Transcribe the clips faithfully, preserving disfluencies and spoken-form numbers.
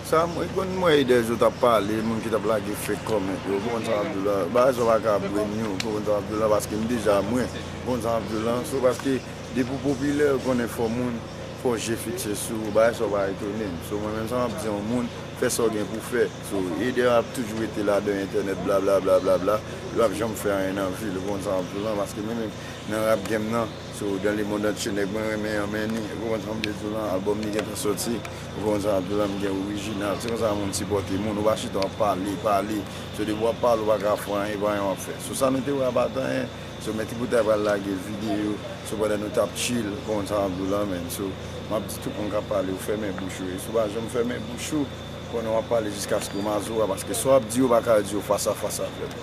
Sa mwen konn mwen e dèzòt ap pale, moun ki t ap lage fake comment yo, ou konprann sa m ap di w la, bagay sa w pa ka blame yo, ou konprann sa m ap di w la, paske m deja mwen, ou konprann sa m ap di w la, so paske depi w popilè, ou konnen fò moun, fò je fikse sou ou, bagay sa w pa etone m, so mwen menm sa m ap di yon moun, fè sa w gen pou fè, so e dèyè ap toujou rete ladan entènèt bla bla bla bla bla, yo p ap janm fè anyen nan vi l, ou konprann sa m ap di w la, paske mwen menm nan rap game nan, So, dans le monde entier, nèg mwen renmen an men ni, ou konprann sa m vle di w lan, album ni gentan sòti, ou konprann sa m ap di w lan, m gen orijinal, se konsa moun sipòte moun, ou pa chita w ap pale, pale, so depi w ap pale, ou pa ka fè anyen, pa anyen w ap fè, so sa nou te wè a pa t anyen, so men Ti Boutay pral lage videyo, so pandan nou t ap chill, ou konprann sa m ap di w lan, men, so, m ap di tout moun k ap pale, ou fèmen bouch ou, e si w pa janm fèmen bouch ou, konnen w ap pale jiskaske w mazowa, paske sa w ap di yo, w pa ka di yo fas a fas avè m.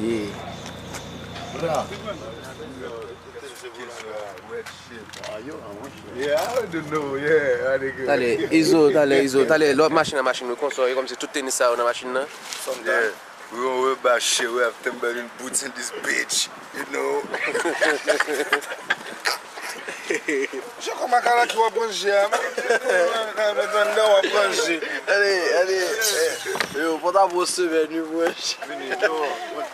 Yeah. Bra. Yeah, I don't know. Yeah, I think. Talè, Izo, talè, Izo, talè, lè w ap mache nan machin ou, konsa, e kòmsi tout tenis sa yo nan machin nan. Yeah. We on we back shit, we have Timberland boots in this bitch, you know. Je kòman kala ki w ap ranje a, men, men, men, men, w ap ranje. Ale, ale, eh, yo, pòt ap yon semèn, wi, mwen. Vini, yo,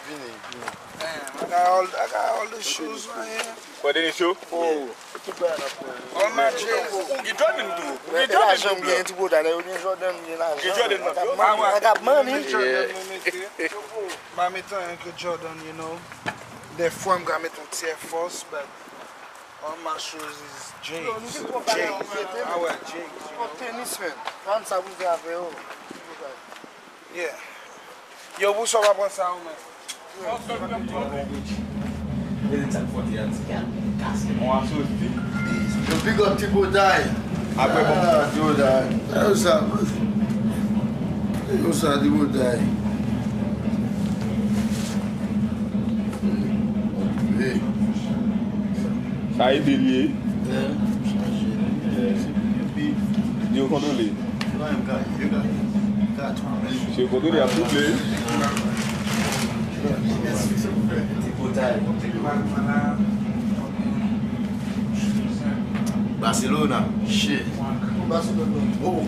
vini, vini. Man, I got all, I got all the shoes right here. Kò Denis yo? Oh, tout bagay n ap pran. All my J's. Ou gen Jordan tou. Ou gen Jordan tou, bro. Gen ti bota, lè yo gen Jordan, gen lajan. Gen Jordan nan, yo. I got money. Jordan, mwen mete. M pa mete anyen ke Jordan, you know. Dèfwa m ka mete yon ti Air Force, but all my shoes is J's. J's. Ah ouais, J's, you know. Tenis, man. Pran sa pou fè avè yo. Yeah. Yo, pou sa w pa pran sa ou menm? Yo, big up Ti Botay. Apre bon. Ah, Ti Botay. Sa yo sa, man. Yo sa, Ti Botay. Hey. Sa ede l ye. Yo kontwole. Yo kontwole ap touble. Barcelona, shit. Oh.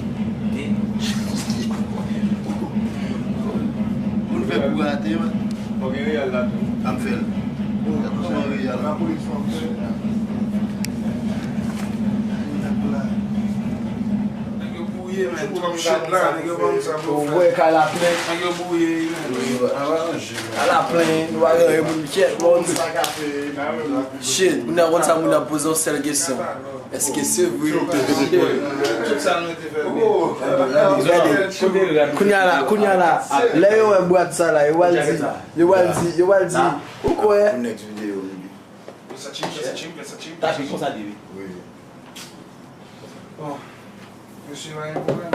Moun fè pou rate, man. Fò gen Real la tou. An fè l. Real. Nèg yo bouye, men. Ou wè kay la plen. Nèg yo bouye, men. Kay la plen, nou pa gen moun kyèt, bon. Shit, moun nan konn sa, moun nan poze yon sèl kesyon. Èske se vre? Tout sa nou te fè. Gade, kounye a la, kounye a la, lè yo wè bwat sa la, yo pral di, yo pral di, yo pral di, ou kwè? Pou next video, maybe. Sa chim, sa chim, sa chim. Tape konsa li ye. Wi. Bon, mesye, pa gen pwoblèm.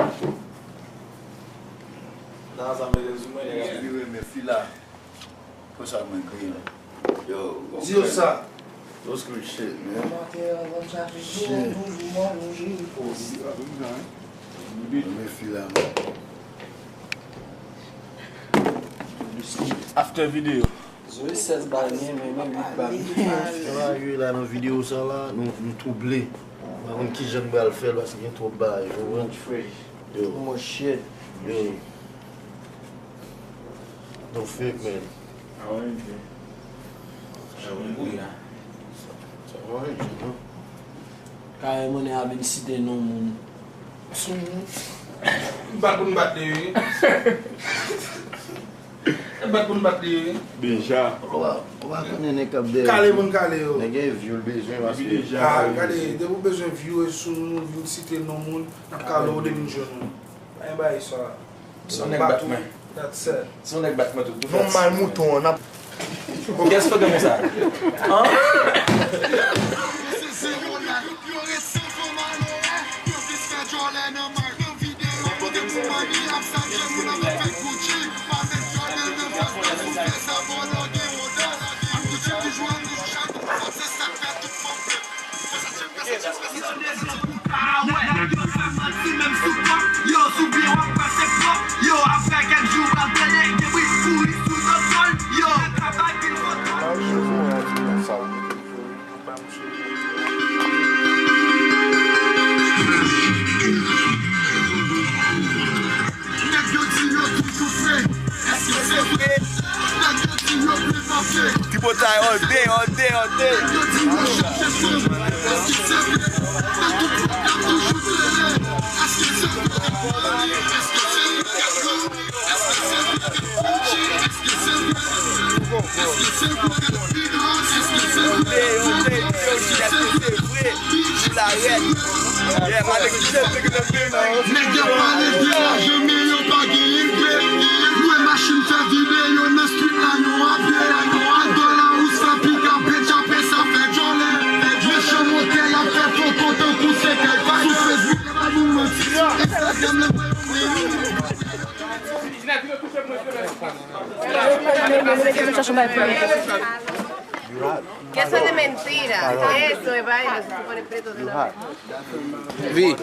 Nan sa mete sou mwen, nèg ap vire, men fila. Konsa mwen kriye. Yo, di yo sa. Yo screw shit, man. Shit. Men fila, man. After video. Zoe sèz bal, men, men, men uit bal. Sa va, yo la nan videyo sa la, nou, nou twouble. Nou pa konn kijan n pral fè l, paske gen twòp bagay, ou konprann? Yo. Too much shit. Yo. No fake, man. Sa va, yo. Sa va, yo, non? Kare mwen a vin site non moun. Sou moun. Bat pou n bat li, wi. Bat pou n bat li, wi. Deja. Ou pa, ou pa konnen nèg k ap dèyè. Kale pou n kale yo. Nèg gen view l bezwen, paske deja. Ah, gade, depi w bezwen view, e sou moun, ou vin site non moun, n ap kale w depi n jwenn ou. Pa gen bagay sa. Se yon nèg bat mwen. That's it. Se yon nèg bat mwen tou, tou fèt. Non mal mouton an, n ap. Kiyès ki te konsa? An? Yo, sou byen w ap pase fò. Yo, apre kèk jou, w ap tande debri kouri sou zòt kòl. Yo, tabak vin kontan. All day, all day, all day. All day, all day, yo, di èske se vre? Sou larèt. Yeah, my nigga, just look at the thing, man. Nèg y ap pale de lajan, men yo pa genyen kle. Lwe machin fè videyo nan street la, yo ap pye. Dola ou sa piga, bitch, apre sa fè djòlè. Mechan montè, y ap fè foto tankou se kay pa sou Facebook, y ap ba nou manti. Instagram, la. Eso es vaina, se pone preto de la vaina. Vi,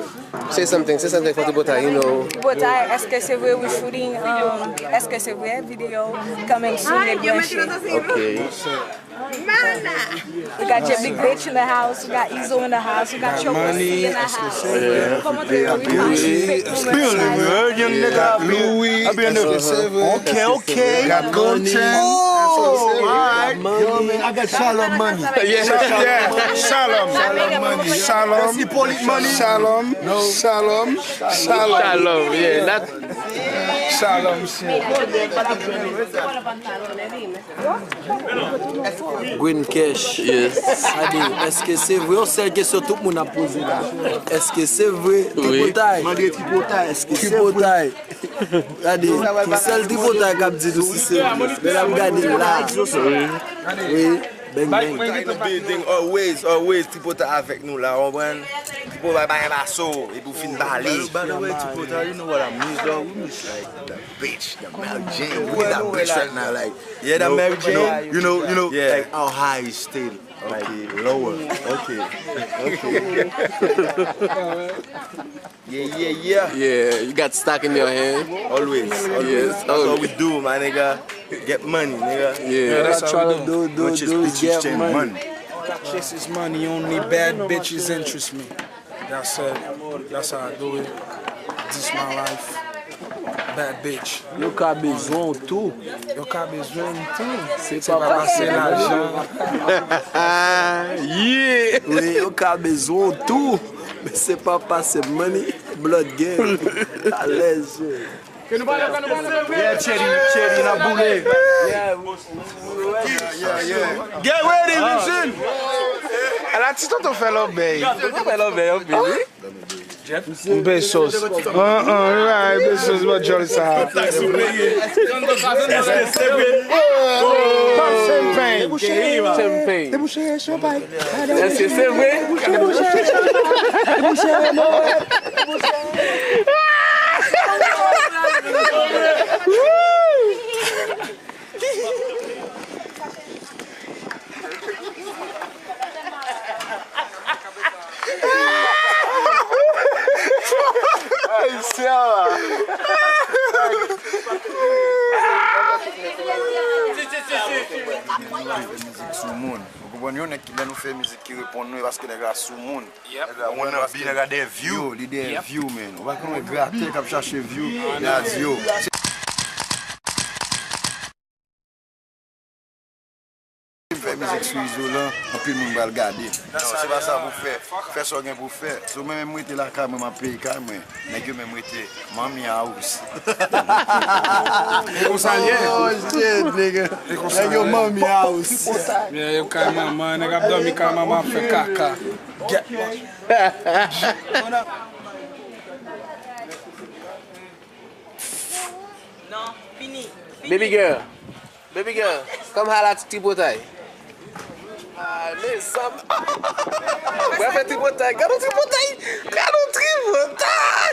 say something, say something for Tripotay, you know. Tripotay, èske se vre we shooting, um, èske se vre video coming soon, nèg branche. Okay. We got J B Glitch in the house, we got Ezo in the house, we got Choco C in the house. Come on, we got Big Big Young nigga, Louis. Okay, okay. Got Gold Chain. Oh, alright. Yo, man, I got Shalom money. Yeah, yeah. Shalom. Shalom money. Shalom. Hippolyte money. Shalom. Shalom. Shalom. Shalom, yeah. That Shalom shit. Green Cash. Yes. Gade, èske se vre? Yon sèl kesyon tout moun ap poze la. Èske se vre? Wi. Tripotay. Mande Tripotay, èske se vre? Tripotay. Gade, sèl Tripotay k ap di nou si se vre. Men n ap gade la. Wi. Bang, bang. We in the building, always, always. Tripotay avèk nou la, w konprann? Tripotay bay baso, epi w fin bale. By the way, Tripotay, you know what I miss, dog? We miss, like, the bitch, the Mary Jane. We need that bitch right now, like, yeah, that Mary Jane. You know, you know, yeah, like, our high is still, like, lower. Okay, okay. Yeah, yeah, yeah. Yeah, you got stock in your hand. Always, always. Yes, that's what we do, my nigga. Get money, nigga. Yeah, that's how we do. Much is bitches get money. Chase is money, only bad bitches interest me. That's it. That's how I do it. This my life. Bad bitch. Yo ka bezwen w tou. Yo ka bezwen m tou. Se pa pase lajan. Yeah. Wi, yo ka bezwen w tou. Men se pa pase money, blood gang. Alèz. Yeah, Chedi, Chedi, n ap boule. Get ready, Vision. Ala ti tonton fè lòbèy. Tonton fè lòbèy anpil, wi. Jeff? Bezos. An, an, right, Bezos, but Jolly sa. Pap Champagne. Champagne. Debouche chanpay. Èske se vre? Debouche chanpay. Debouche chanpay. Ayisyen an la. Mizik sou moun. Ou konprann? Yon nèg ki, lè nou fè mizik, ki reponn nou, e paske nèg la sou moun. Yep. Nèg la, ou konprann? Paske nèg la dèyè view. Yo, li dèyè view, man. Ou pa konnen gratè k ap chache view. Nèg la di yo. M fè mizik sou Izolan, anpil moun pral gade. Non, se pa sa pou fè. Fè sa w gen pou fè. Si w menm rete lakay mwen, m ap peye kay mwen. Nèg yo menm rete Mommy House. E konsa l ye. Oh, shit, nigga. E konsa l ye. Nèg yo Mommy House. Yeah, yo kay manman, nèg ap dòmi kay manman, ap fè kaka. Get lost. Baby girl. Baby girl, come holla at Tripotay. Ah, mezanmi. Mwen fè tripotay. Gade yon tripotay. Gade yon tripotay.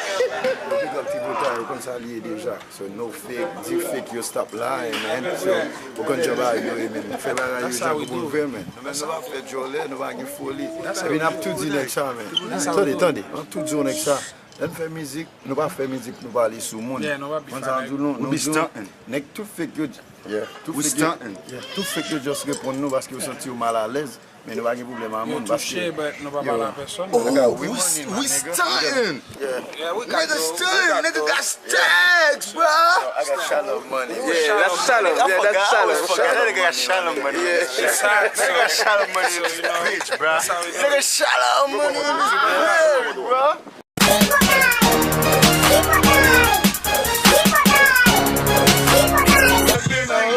Big up tripotay, ou konn sa li ye deja. So, no fake, deep fake, yo stop lying, man. So, ou konn jan bagay yo ye, man. Fè bagay yo jan pou pou l fè, man. Nou menm nou pa fè djòlè, nou pa gen foli. Epi n ap tou di nèg sa, man. Tande, tande, n ap tou di yon nèg sa. Lè n fè mizik, nou pa fè mizik pou nou pale sou moun. Yeah, nou pa beef avèk. Konn sa nou di nou, nou di nou, nèg tout fake yo, yeah, tout fake yo, yeah, tout fake yo just reponn nou paske yo santi yo mal alèz. Men nou pa gen pwoblèm a moun, paske, yo touche, but nou pa pale a pèsòn. Oh, we, we stunting. Yeah, we got, nigga stunting, nigga got stacks, bro. I got shallow money. Yeah, that's shallow. Yeah, that's shallow. That nigga got shallow money. Yeah. Nigga got shallow money in this bitch, bro. Nigga shallow money in this bitch, bro.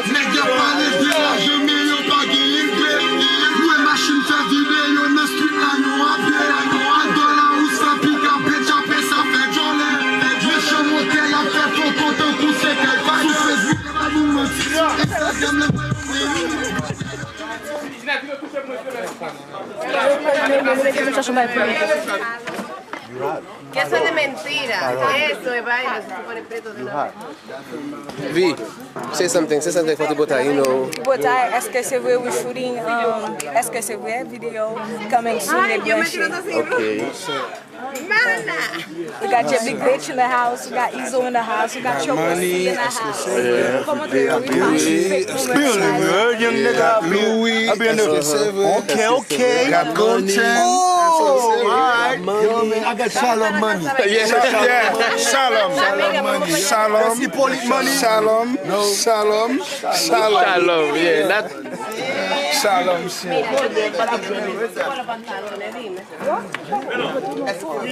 Nèg y ap pale de lajan, men yo pa genyen kle. Lwe machin fè videyo nan street la, nou a pye. Al dòla ou san piga, bitch, apre sa fè djòlè. Mechan montè, y ap fè foto tankou se kay pa sou Facebook, y ap ba nou manti. Instagram la. Que eso es de mentira. Eso es vaina. Se supone preto de una vez. Vi, say something, say something for Tripotay, you know. Tripotay, èske se vre we shooting, um, èske se vre video coming soon, e branche. Ok. We got J B Glitch in the house, we got Ezo in the house, we got Choco C in the house. Kòman te yo? We got Louis. Okay, okay. Got Gold Chain. Oh, alright. Yo, man, I got shallow money. Yeah, yeah. Shalom. Shalom. Shalom. Shalom. Shalom. Shalom. Yeah, that Shalom, shit.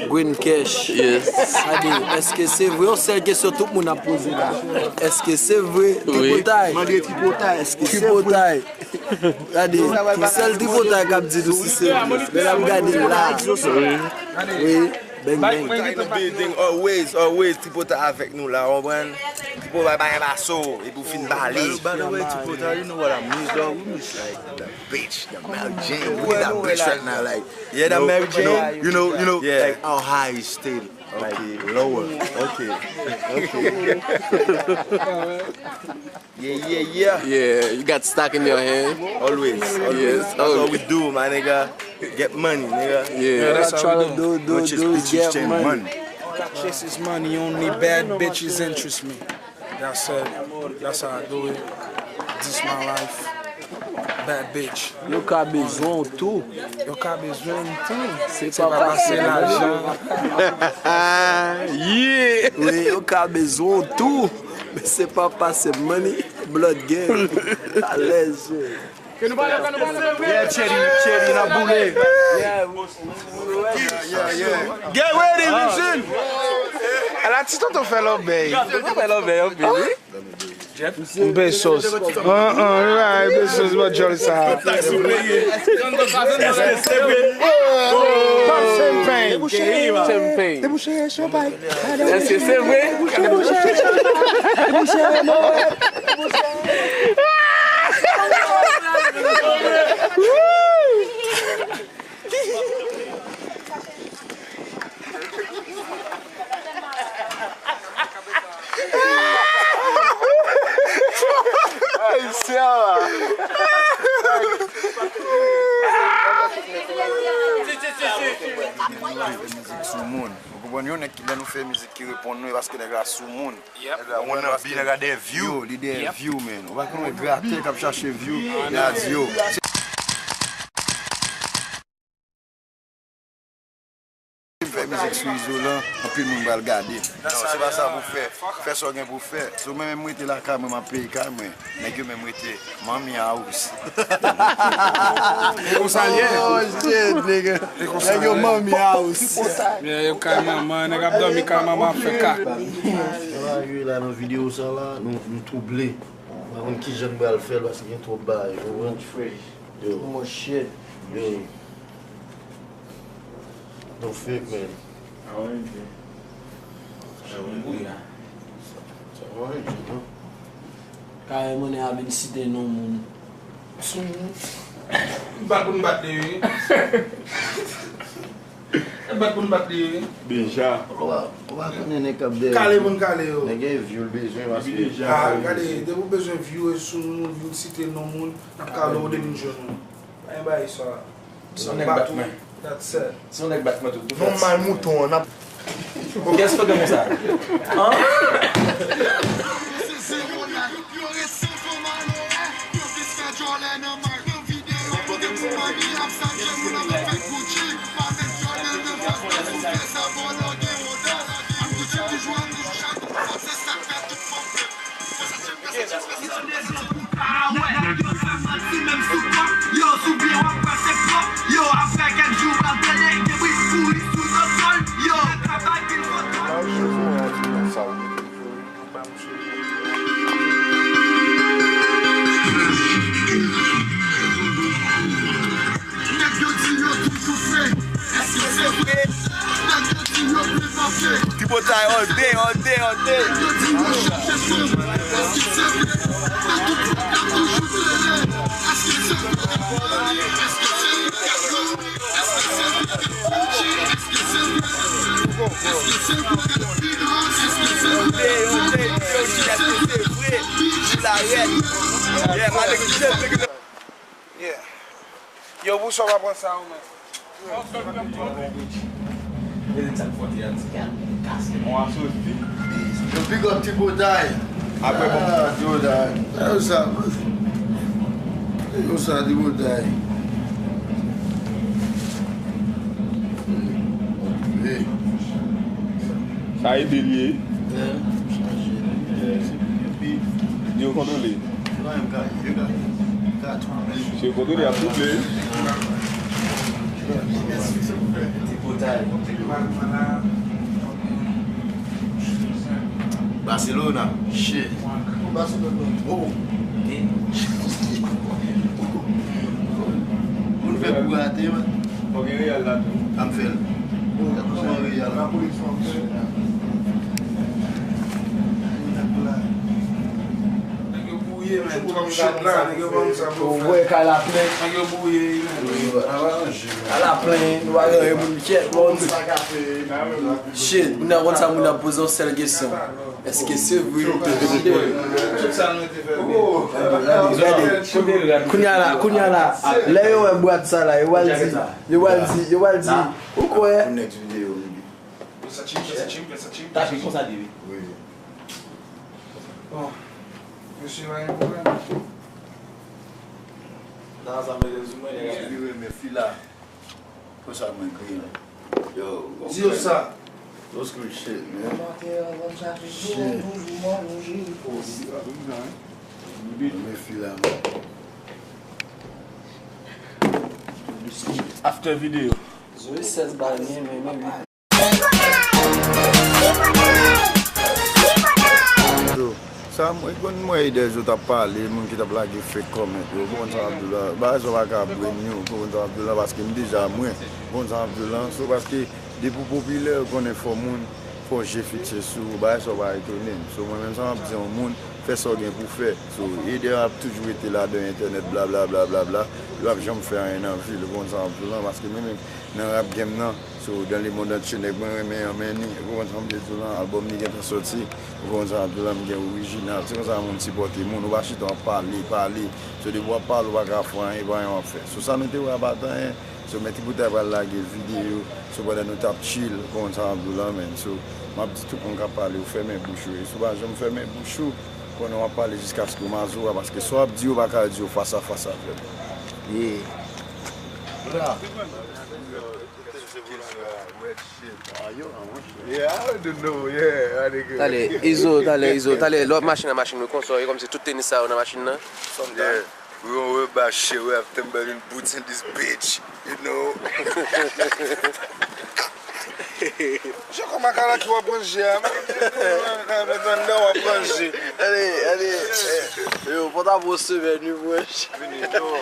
Green Cash. Yes. Gade, èske se vre? Yon sèl kesyon tout moun ap poze la. Èske se vre? Wi. Tripotay. Mande Tripotay, èske se vre? Tripotay. Gade, sèl Tripotay k ap di nou si se vre. Men n ap gade la. Wi. Wi. Bang, bang. Back in the building, always, always. Tripotay avèk nou la, w konprann? Tripotay pa gen baso, epi w fin bale. By the way, Tripotay, you know what I miss, dog? We miss, like, the beach, the Mary Jane. We need that beach right now, like, yeah, the Mary Jane. You know, you know, like, our high is still, like, lower. Okay. Okay. Yeah, yeah, yeah. Yeah, you got stock in your hand. Always, always. Yes, that's what we do, my nigga. Get money, nigga. Yeah, that's how we do. Do, do, do, get money. Chase is money, only bad bitches interest me. That's it. That's how I do it. This my life. Bad bitch. Yo ka bezwen w tou. Yo ka bezwen m tou. Se pa pase lajan. Yeah. Wi, yo ka bezwen w tou. Men se pa pase money, blood gang. Alèz, wi. Yeah, Chedi, Chedi, n ap boule. Get ready, listen. Ala ti tonton fè lòbèy. Tonton fè lòbèy anpil, wi. Bezos. An, an, right, Bezos, mwen jolly sa. Pop champagne. Champagne. Debouche, champagne. Èske se vre? Debouche, debouche, debouche. Ayisyen an la. Mizik sou moun. Ou konprann? Yon nèg ki, lè nou fè mizik ki reponn nou, e paske nèg la sou moun. Yep. Nèg la, ou konn nan bi, nèg la dèyè view. Yo, li dèyè view, man. Ou pa konn wè gratè k ap chache view, nèg la di yo. M fè mizik sou Izolan, anpil moun pral gade. Non, se pa sa pou fè. Fè sa w gen pou fè. Si w menm rete lakay mwen, m ap peye kay mwen. Nèg yo menm rete Mommy house. E konsa l ye. Oh, shit, nigga. E konsa l ye. Nèg yo Mommy house. Yeah, yo kay manman, nèg ap dòmi kay manman ap fè kaka. Sa va rive la nan videyo sa la, nou, nou twouble. M pa konn kijan n pral fè l paske gen twòp bagay, ou konprann? Yo. Too much shit. Yo. Don't fake, man. How are you, Jay? How are you? Sa va, wi, Jay, non? Kare mwen ap vin site non moun. Sou moun. M pa konn bat li, wi. E bat pou n bat li, wi. Deja. Ou pa, ou pa konnen nèg k ap dèyè. Kale pou n kale yo. Nèg gen view l bezwen paske. Depi deja. Ah, gade, depi w bezwen view e sou moun, ou vin site non moun, n ap kale w depi n jwenn ou. Pa gen bagay sa. Se yon nèg bat mwen. That's it. Se yon nèg bat mwen tou. Non, mal mouton an, n ap. Kiyès ki te konsa? An? Ah ouais, nèg yo fè manti menm sou kòb. Yo, sou byen w ap pase pwòp. Yo, apre kèk jou w ap tande debri kouri sou zòt kòl. Yo, travay vin fòt. Nèg yo di yo toujou fre, èske se vre? Nèg yo di yo ple manje. Tripotay all day, all day, all day. Nèg yo di yo chèche fre, èske se vre? Nan tout pòt y ap toujou klere, èske se vre? Èske se vre? Èske se vre? Èske se vre? Èske se vre? Èske se vre? Èske se vre? Pou la rèd. Yeah, ma nèg. Yeah. Yo, pou sa w pa pran sa ou menm. Yo, big up Tripotay. Apre bon. Ah, Tripotay. Sa yo sa, man. Sa yo sa, Tripotay. Hey. Sa ede l ye. Yo kontwole. Se kote li ap double. Barcelona, shit. Oh. Moun fè kou rate, man. Fò gen Real la tou. An fè l. Kòman Real la? Nèg yo bouye, men. Kòm chat la, nèg yo pa konn sa pou yo fè. Ou wè kay la plen. Nèg yo bouye, men. Kay la plen, nou pa gen moun kyèt, moun. Shit, moun nan konn sa, moun nan poze yon sèl kesyon. Èske se vre? Tout sa nou te fè byen. Gade, kounye a la, kounye a la, lè yo wè bwat sa la, yo pral di, yo pral di, yo pral di, ou kwè? Pou next video, maybe. Pèsa chim, pèsa chim, pèsa chim. Tache konsa li ye. Wi. Bon. Mesye, pa gen pwoblèm. Nan sa mete sou mwen, nèg ap vire men fila. Konsa mwen griyen. Yo, di yo sa. Those good shit, man. Shit. Mwen fila, man. After video. Zoe sèz bagay, men, men, men. Sa, mwen konn mwen ede zòt ap pale, moun ki t ap lage fake comment yo, ou konprann sa m ap di w la, bagay sa w pa ka blame yo, ou konprann sa m ap di w la, paske m deja mwen, ou konprann sa m ap di w la, so paske depi w popilè, ou konnen fò moun, fò je fikse sou ou, bagay sa w pa etone m, so mwen menm sa m ap di yon moun, fè sa w gen pou fè, so ede ap toujou rete ladan entènèt bla bla bla bla bla, yo p ap janm fè anyen nan vi l, ou konprann sa m ap di w la, paske mwen menm nan rap game nan, So, dans le monde entier, nèg mwen renmen an, men ni, ou konprann sa m vle di w lan, album ni gentan sòti, ou konprann sa m ap di w lan, m gen orijinal, se konsa moun sipòte moun, ou pa chita w ap pale, pale, so depi w ap pale, ou pa ka fè anyen, pa anyen w ap fè. So, sa nou te wè a pa t anyen, so, men Tripotay pral lage videyo, so, pandan nou t ap chill, ou konprann sa m ap di w lan, men, so, m ap di tout moun k ap pale, ou fèmen bouch ou, e si w pa janm fèmen bouch ou, konnen w ap pale jiskaske w mazora, paske sa w ap di yo pa ka di yo fas a fas avè m. Yeah. Talè, Izo, talè, Izo, talè, lè w ap mache nan machin, ou konsa, e kòmsi tout tenis sa yo nan machin nan. Yeah. We on we back shit, we have Timberland boots in this bitch, you know. Je kòman kala ki w ap ranje a, men. Nan, nan, nan, w ap ranje. Ale, ale, eh, yo, pòtapo semèn, wi, mwen. Vini, yo,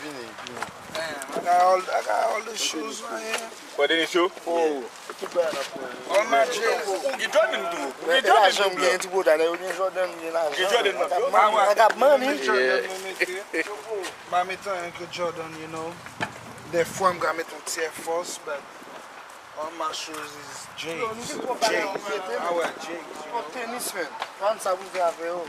vini, vini. Man, I got all, I got all the shoes right here. Kwa tenis yo? Oh. All my J's. Ou gen Jordan tou. Ou gen Jordan tou. Gen Jordan, gen Jordan. Mwen ka ban ni. Jordan mwen mete. M pa mete anyen ke Jordan, you know. Dèfwa m ka mete yon ti Air Force, but all my shoes is J's. J's. Ah ouais, J's, you know. Tenis, man. Konn sa pou fè avè yo.